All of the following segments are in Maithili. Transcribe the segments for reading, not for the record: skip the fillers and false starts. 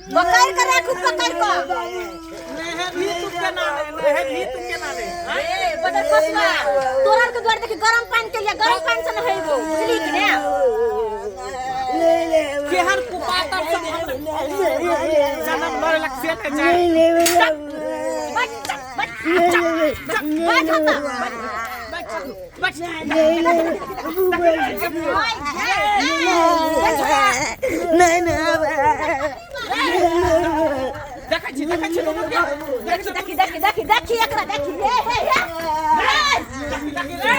पकड़ के राखू, पकड़ के। नहीं भी तू के ना ले, नहीं भी तू के ना ले। ए बदर खसवा, तोरा के द्वार देखी गरम पानी के लिए, गरम पानी से नहेबो, बुझली कि ने? केहन कुपातर सब हम जन्म लड़े लग से ले जाए। बैठ बैठ बैठ हता। बैठ बैठ। नहीं नहीं। देखै छी, देखै छी लोग के। देखी देखी देखी देखी देखी एकरा देखी। हे हे हे, देखी रे,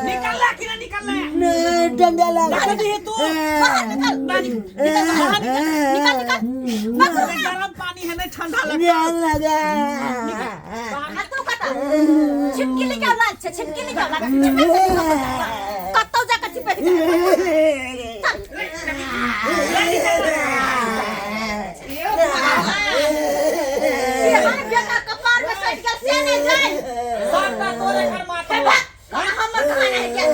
निकल ला कि ना निकल ला? डंडा लगा देखी तू। बाहर निकल, निकल बाहर, निकल निकल निकल। गरम पानी है नहीं ठंडा लगता। लगा। आ तू कता छिपकली के औलाद छै, छिपकली के औलाद, कतौ जाके चिपक जा। चल। केहन बेटा कपार में सटि गेल से नहि जाय। सबटा तोरे घर माथा। हे भाग, खाना हमर खाना है के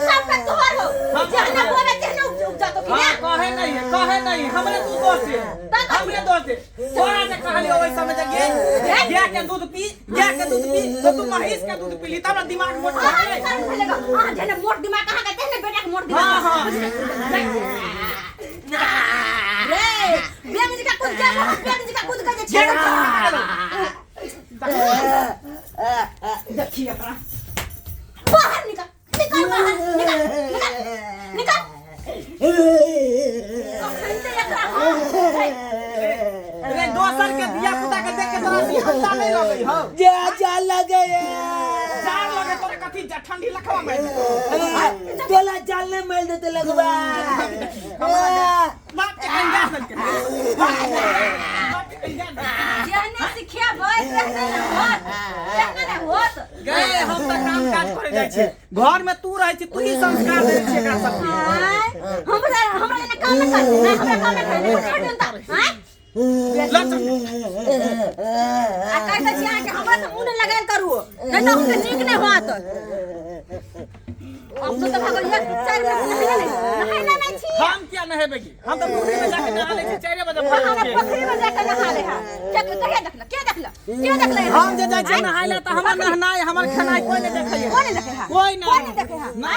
सबटा तोहर हो, जहने बोले तेहने उपजा तो कि हाँ ने। कहे नहीं है, कहे नहीं, हमरे तू दोष दे, हमरे दोष दे। तोरा जे कहलियो ओहि समय जे गे गाय के दूध पी, गाय के दूध पी, तो तू महीस के दूध पीली तब ना दिमाग मोट भऽ अहाँ गेलै। के कारण भेलै ग। अहाँ जेहने मोट दिमाग अहाँ के तेहने बेटा के मोट दिमाग। हाँ हाँ। रे बेंग जी का कूद के, बेंग जी का कूद के जे छेड़। देखी एकरा। बाहर निकल, निकल बाहर, निकल निकल निकल। कखन ते एकरा हम रे दोसर के धिया पुता के देख के तोरा सिहंता नहीं लगै हौ? जा जा लगे। जाड़ लगे तोरा कथी? जा ठंडी लखवा में। तोला जाल नहीं मिल देते लगवा। बाप के कहीं जा देलकै, बाप के कहीं जा देलकै। जेहने सिखेबै तेहने ने होत, तेहने ने होत। गए हम तऽ काम काज करे जाइ छी, घर में तू रहै छी, तू ही संस्कार दै छी एकरा सबके। आँय, हमरा हमरा एने काम नहि करतै नहि, हमरा काम नहि करतै, छोड़ि दियौन तऽ आँय। ल चल। आ कहि दै छी अहाँके, हमरा से मुँह नहि लगायल करू, नहि तऽ अहूँके नीक नहि होत। अब तो भागल ये 4 बजे नहाय नहि, नहाय नहि छी। हम किया नहेबै की? हम तऽ पोखरि में जाके नहा लै छी 4 बजे भोरे हमरा उठि के। पोखरि में जाके नहा ले हा। के कहिया देखल? के देखल? के देखल? हम जे जाइ छियै नहाय लए तऽ हमर नहनाइ, हमर खेनाइ कोइ नहि देखैया। कोई नहीं देखे हा? कोइ नहि। कोई नहीं देखे हा? ना।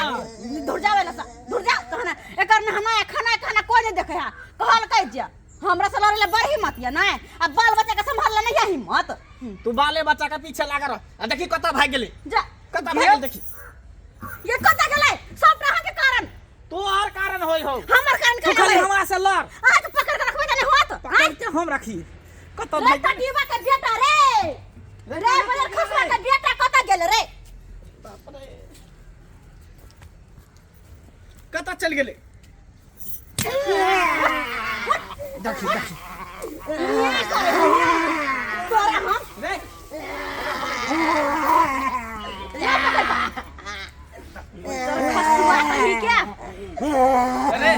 धुर जावे ला सा, धुर जा। तहन एकर नहनाय खाना खाना कोई नहीं देखे हा। कहल जे हमरा से लड़े ला बड़ हिम्मत या नहीं, आ बाल बच्चा के संभालला नहीं या हिम्मत। तू बाले बच्चा के पीछे लागल रह। आ देखी कतऽ भागि गेलै। जा। कतऽ भागि गेल देखी। ये कतऽ गेलै? सब अहाँ के कारण। तू और कारण होय हो। हमर कारण? तू खाली हमरा से लड़। अहाँ के पकड़ के रखबै त नहीं होत। पकड़ के हम रखी? कतऽ रे भागि गेलै? कटीवा के बेटा रे, रे बदर खसवा के बेटा कतऽ गेल रे? बाप रे, कतऽ चलि गेलै? देखी देखी। तोरा हम रे ले पकड़ के। खसुआ कहीं के। रे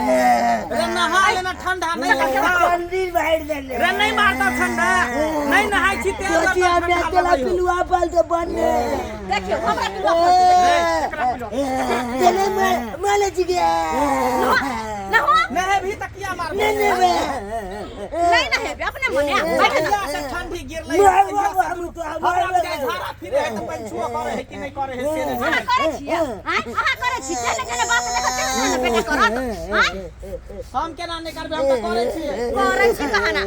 रे, नहा लेना, ठंडा नहीं लगता। ठंडी बाहर देले। रे नहीं मारता ठंडा, नहीं नहाय छी तेल। सोचिया में तेला पिलुआ बल तो बनने। देखियौ हमरा पिलुआ फलतै। तेले माले जी गया। ना हो। नहीं भी तकिया मार। नहीं नहीं मैं नहीं नहेबे अपने मने, बैठ ना। कहिया से ठंडी गिरलै। मार मार हम तो हमरा बुझाइ झाड़ा फिरे है तऽ पंछुआ करे है कि नहीं करे है से नहीं। अहाँ करै छियै? आँय, अहाँ करै छी? जेने जेने बात देखत तेने ने बेटा करत। आँय। हम केना नहि करबै? हम तऽ करै छियै। करै छी कहाना।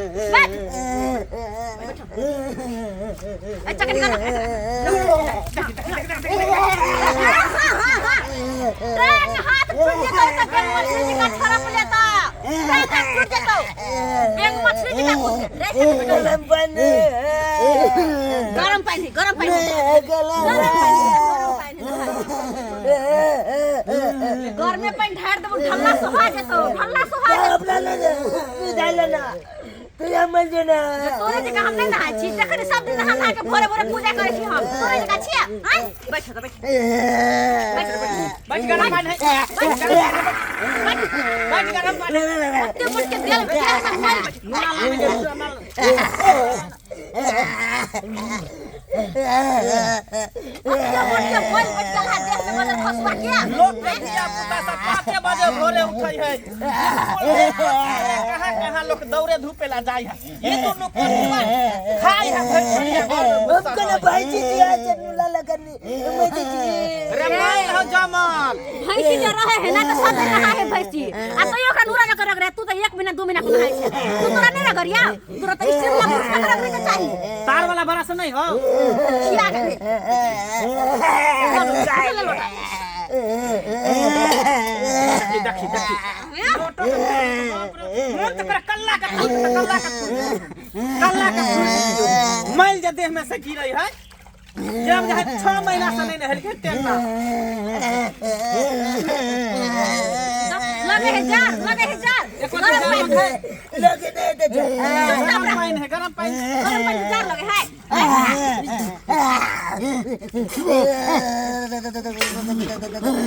बैठ अच्छा, निकाल। ट्रेन हाथ टूट जेतौ तऽ बेंग मछली जकाँ छड़प लेता। ट्रेन हाथ टूट जेतौ, बेंग मछली जकाँ कूद रे। गरम पानी। गरम पानी, गरम पानी, गरम पानी, गरम पानी। गरमे पानि ढारि देबौ, ढल्ला सोहा जेतौ, ढल्ला सोहा जेतौ। अपना ले तू डाल ना, तू मर जो ना। तोरे जकाँ हम नहि नहाय छी। जखन सब दिन नहा नहा के भोरे भोरे पूजा करै छी, हम तोरे जकाँ छियै? आँय, बैठ तऽ बैठ, बैठ। बैठ, गरम पानी है, बैठ गरम पानी, बैठ गरम पानी। ओते मोट के देल देल में मोल बैठ। नुना लाने के नुना। ओते मोट के मोल बैठ गेल है देह में बदल खसुआ के। लोग के धिया पुता सब 5 बजे भोरे उठै है, कहाँ कहाँ कहाँ लोग दौड़े धूपे ला जाय है ये दुनू कोठवा खाय है भरि भरिया घर में हम घुसल कोना रहै। भाई जी आ चनुला लगनी मैं जी रे माइल हो जमल भैंसी जो रहे है ना तो सब रहा है भैंसी आ तो ओकरा नूरा न कर रहे तू तो एक महीना दू महीना के नहाय छै तू तोरा नहीं रगड़िया तोरा तो स्टील वाला ब्रश न रगड़े के चाही तार वाला बड़ा से नहीं हो खिया के चल लोटा देखी देखी देखी लोटो के बाप रे, मन तो करा कल्ला के फूट कल्ला के फूट कल्ला के फूट मैल जे देह में से गिरै है जब जे 6 महीना से नहीं नहल के तेना लगे है जार लगे है जार एको गरम जार पानी है लगे नहीं दे गरम पानी है गरम पानी गरम पानी जार लगे है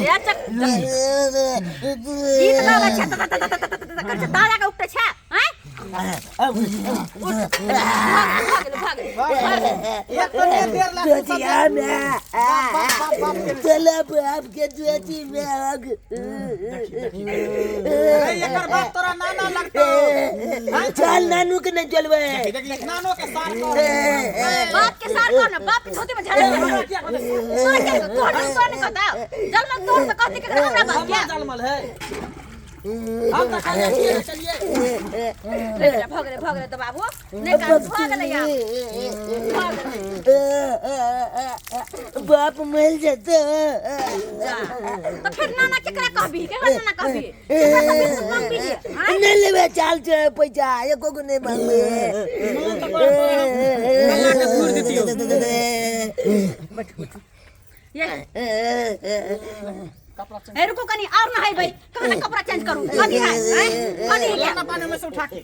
ए चक गीत गाबै छै त त त त त त करै छै दादा के उठै छै हैं उठ भाग गेलै भाग गेलै भाग गेलै एक तो नहीं देर ला जोतिया में बाप बाप बाप के चला बाप के ज्योति में आग अरे एकर बात तोरा नाना लगतो चल नानू के नहीं चलबे देख देख नानो के सार कर बाप के सार कर ना बाप के धोती में झाड़ हमरा किया कहते तोरा के तोहर तोर नहीं कहता जल में तोर से कहती के हमरा बाप हमरा के जलमल है हम तो खाली अथिए ले चलिए ले बेटा भऽ गेलै भऽ गेलै तऽ बाबू नहि कान भऽ गेलै आब भऽ गेलै बाप मर जाता जा तऽ फेर नाना केकरा कहबी केकरा नाना कहबी केकरा कहबी से मांगबी आँय नहीं लेबे चाल से पैसा एको को नहीं मांगबे मन तो बड़ा तोरा गल्ला के थूर देतियो ये कपड़ा चेंज ए रुको कनी और नहेबै कहना कपड़ा चेंज करू कथी है आँय कथी है लाना पानी में से उठा के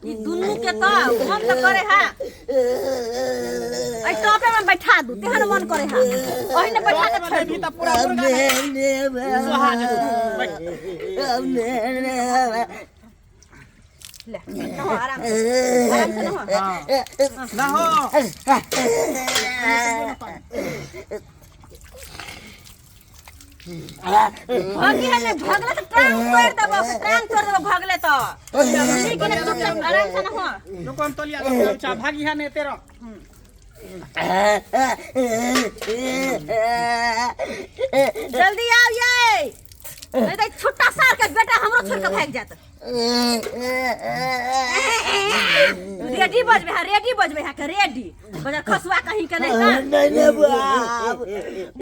ई दुनू के तऽ मन तऽ करे है एहि टॉपे में बैठा दू तेहन मन करे है ओहि ने बैठा के छोड़ भी दू त पूरा मुर्गा सोहा जेतौ बैठ ले नहो आराम से आराम से नहो ना हो भागी है ने भागले तऽ टांग तोड़ देबो टांग तोड़ देबो भागले तऽ ठीक है चुपचाप आराम से नहो रुको हम तोलिया दो चा भागी है ने तेरा जल्दी आओ ये नहीं तो छुट्टा सार के बेटा हमरो छोड़ के भाग जात रेडी बजबे है रेडी बजबे है के रेडी बजर खसुआ कहीं के नहीं का नहीं नहीं बाप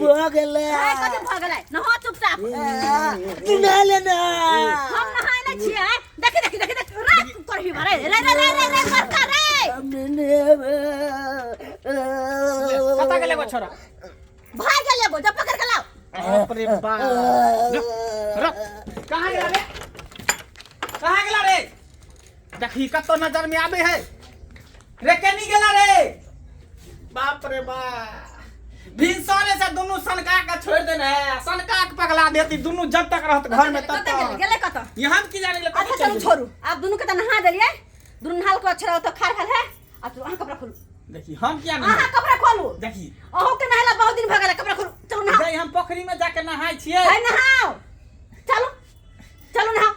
भऽ गेलै ए कथी भऽ गेलै नहो चुपचाप तू नहा लेना हम नहाय नहीं छियै देखी देखी देखी देख रात करही भरे रे रे रे रे रे बड़का रे कता गेलै गो छोरा भाग गेलै गो जब पकड़ के लाओ बाप रे बाप रख रख कहाँ गेला रे कहाँ गेला रे देखी कतो नजर में आबे है रे केनी गेला रे बाप रे बाप भिनसरे से दुनू सनका के छोड़ देने है सनका के पगला देती दुनू जब तक रहत घर में तब कतऽ गेलै तक गेलै कतऽ यहाँ की जाने गेलै अच्छा चलू छोड़ू आब दुनू के तऽ नहा देलियै दुनू नहाल के छोड़ा तऽ खार भेल है आब चलू अहाँ कपड़ा खोलू देखी हम किया नहीं अहाँ कपड़ा खोलू देखी अहूँ के नहेला बहुत दिन भऽ गेलै कपड़ा खोलू चलू नहाओ जै हम पोखरी में जाके नहाय छियै है नहाओ चलू चलू नहाओ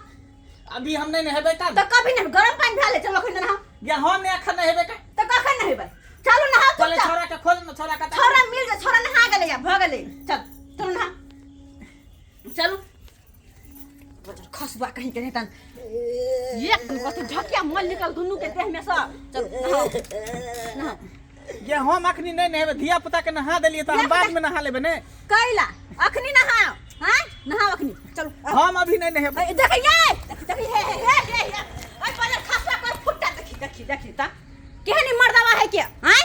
अभी हम नहीं नहेबै तब तऽ कभी नहीं गरम पानि भेल है चलू अखन नहाओ या हम नहीं अखन नहेबै का तऽ कखन नहेबै चलू नहाओ चले चुपचाप छोरा के खोज न छोरा के छोरा मिल गए छोरा नहा गेलै या भऽ गेलै चल चलू नहा चलू खसुआ कहीं के नहीं तन एक कथी ढकिया मल निकल दुनू के देह में से चल नहाओ नहाओ ये हम अखनी नहीं नहेबै धिया पुता के नहा देलियै तऽ हम बाद में नहा लेबै ने कैला अखनी नहाओ हाँ नहाओ अखनी चलू हम अभी नहीं नहेबै देखिए देखी देखी हे हे हे हे हे अरे पहले खसुआ कर फुट्टा देखी देखी देखी ता केहन ई मर्दावा है के आय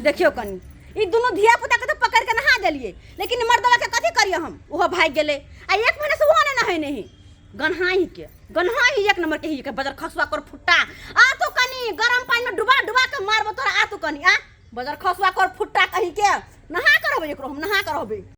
देखियो कनी ई दुनू धिया पुता के तो पकड़ के नहा देलिए लेकिन मर्दवा के कथी करिए हम ओहो भागि गेलै आ एक महीना से ओहो नहि नहे नहीं गन्हाही के गन्हाही एक नंबर के ही के बजर खसुआ कर फुट्टा आ तो कनी गरम पानी में डुबा डुबा के मारबो तोरा आ तो कनी आ बजर खसुआ कर फुट्टा कहीं के नहा कर रहबै एकरो हम नहा कर रहबै।